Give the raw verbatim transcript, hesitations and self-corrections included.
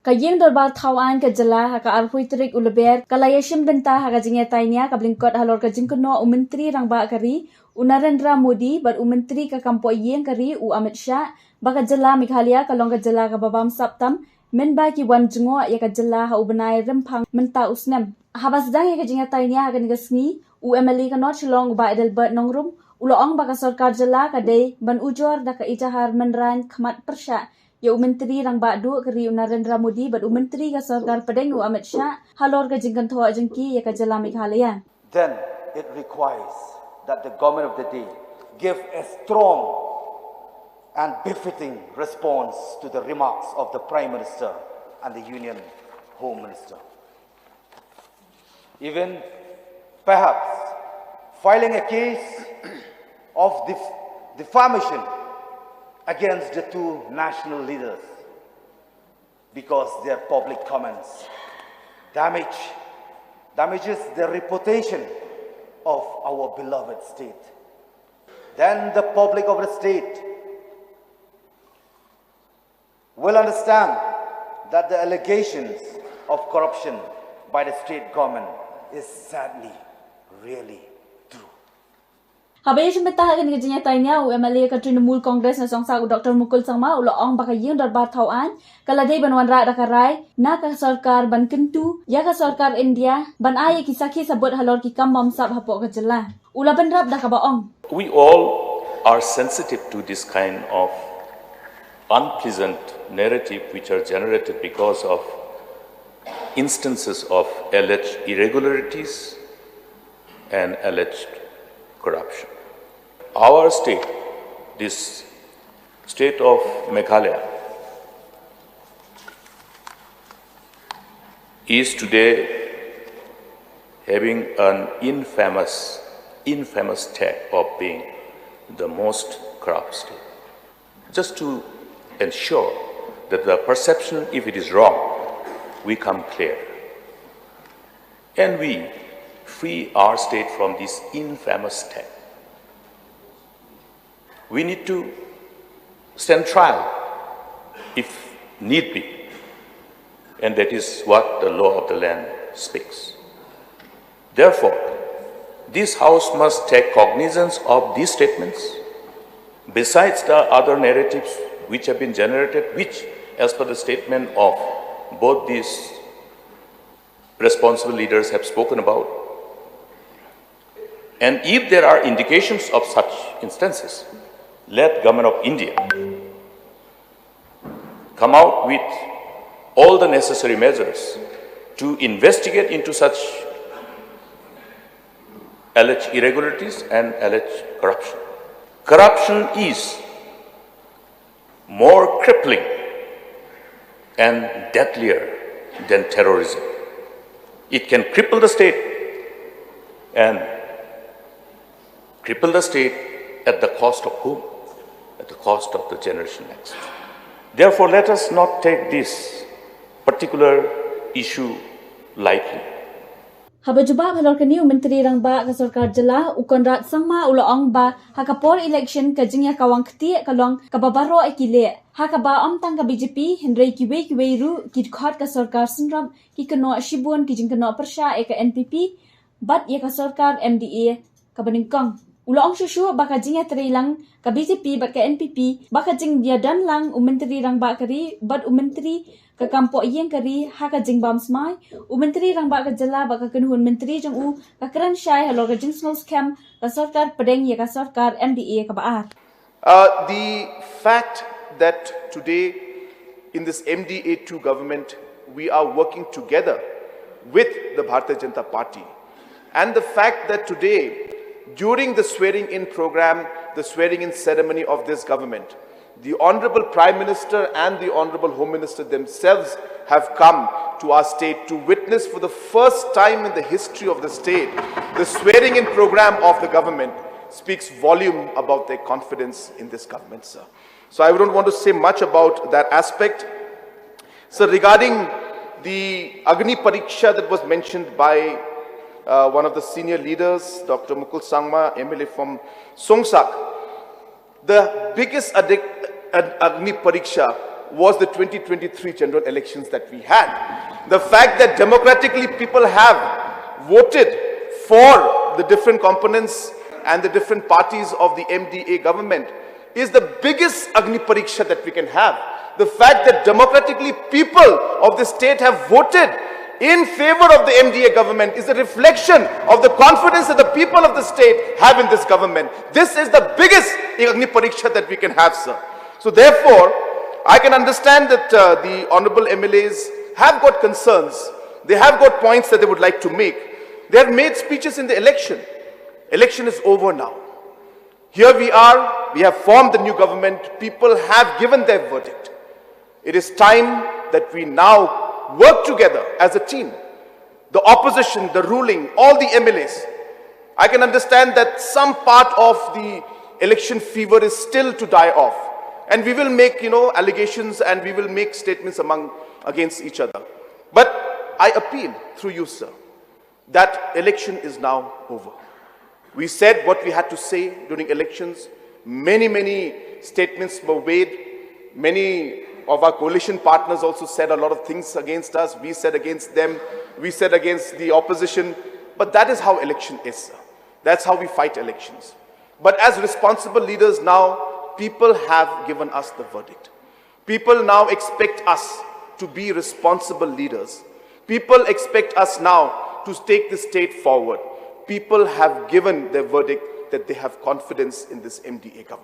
Ka Ïing Dorbar Thaw Aiñ ka Jylla ha ka arphew tarik u Lber ka la ïashim bynta ha ka jingïatai nia kaba lyngkot halor ka jingkynnoh u Myntri Rangbah ka Ri u Narendra Modi bad u Myntri ka Kam Pohïing ka Ri u Amit Shah ba ka Jylla Meghalaya ka long ka jylla kaba bamsap tam mynba ki wan jngoh ïa ka jylla ha u bnai Rymphang mynta u snem. Haba sdang ïa ka jingïatai nia ha kane ka sngi, u M L A ka North Shillong u Bah Adelbert Nongrum u la ong ba ka sorkar jylla ka dei ban ujor da ka ijahar mynrain khmat pyrshah ïa u Myntri Rangbah Duh ka Ri u Narendra Modi bad u Myntri ka sorkar pdeng u Amit Shah halor ka jingkynthoh jong ki ïa ka Jylla Meghalaya. Then it requires that the government of the day give a strong and befitting response to the remarks of the Prime Minister and the Union Home Minister. Even perhaps filing a case of def- defamation against the two national leaders because their public comments damage damages the reputation of our beloved state. Then the public of the state will understand that the allegations of corruption by the state government is sadly really true. Haba ïashim bynta ha kane ka jingïatai nia, u M L A ka Trinamool Congress na Songsak u Doctor Mukul Sangma u la ong ba ka Ïing Dorbar Thaw Aiñ ka la dei ban wanrah da ka rai na ka sorkar ban kyntu ïa ka sorkar India ban ai ïa ki sakhi sabut halor ki kam bamsap hapoh ka jylla. U la bynrap da kaba ong. We all are sensitive to this kind of unpleasant narrative which are generated because of instances of alleged irregularities and alleged corruption. Our state, this state of Meghalaya, is today having an infamous, infamous tag of being the most corrupt state. Just to ensure that the perception, if it is wrong, we come clear. And we free our state from this infamous tag. We need to stand trial if need be. And that is what the law of the land speaks. Therefore, this House must take cognizance of these statements, besides the other narratives which have been generated, which, as per the statement of both these responsible leaders have spoken about. And if there are indications of such instances, let Government of India come out with all the necessary measures to investigate into such alleged irregularities and alleged corruption. Corruption is more crippling and deadlier than terrorism. It can cripple the state and cripple the state at the cost of whom? At the cost of the generation next. Therefore, let us not take this particular issue lightly. Haba jubab halor kane u Myntri Rangbah ka Sorkar Jylla u Conrad Sangma u la ong ba ha ka por election ka jingïakawang ktieh ka long kaba baroh ki leh ha kaba ym tang ka B J P hynrei kiwei kiwei ruh ki dkhot ka sorkar synrop ki kynnoh shibun ki jingkynnoh pyrshah ïa ka N P P bad ïa ka sorkar M D A kaba nyngkong. U la ong shuh shuh ba ka jingïatreilang ka B J P bad ka N P P ba ka jingïadon lang u Myntri Rangbah ka Ri bad u Myntri ka Kam Pohïing ka Ri ha ka jingbam smai, u Myntri Rangbah ka Jylla bad ka kynhun myntri jong u ka kren shai halor ka jingsngewskhem ka sorkar pdeng ïa ka sorkar M D A kaba ar. Uh, the fact that today in this M D A two government we are working together with the Bharatiya Janata Party and the fact that today during the swearing in program, the swearing in ceremony of this government, the Honorable Prime Minister and the Honorable Home Minister themselves have come to our state to witness for the first time in the history of the state the swearing in program of the government speaks volume about their confidence in this government, sir. So I don't want to say much about that aspect. So regarding the Agni Pariksha that was mentioned by uh, one of the senior leaders, Doctor Mukul Sangma, M L A from Songsak, the biggest addic- an Agni Pariksha was the twenty twenty-three general elections that we had. The fact that democratically people have voted for the different components and the different parties of the M D A government is the biggest Agni Pariksha that we can have. The fact that democratically people of the state have voted in favor of the M D A government is a reflection of the confidence that the people of the state have in this government. This is the biggest Agni Pariksha that we can have, sir. So therefore, I can understand that uh, the honorable M L As have got concerns. They have got points that they would like to make. They have made speeches in the election. Election is over now. Here we are, we have formed the new government. People have given their verdict. It is time that we now work together as a team. The opposition, the ruling, all the M L As. I can understand that some part of the election fever is still to die off. And we will make, you know, allegations and we will make statements among against each other. But I appeal through you, sir, that election is now over. We said what we had to say during elections. Many, many statements were made. Many of our coalition partners also said a lot of things against us. We said against them. We said against the opposition. But that is how election is, sir. That's how we fight elections. But as responsible leaders now, people have given us the verdict. People now expect us to be responsible leaders. People expect us now to take the state forward. People have given their verdict that they have confidence in this M D A government.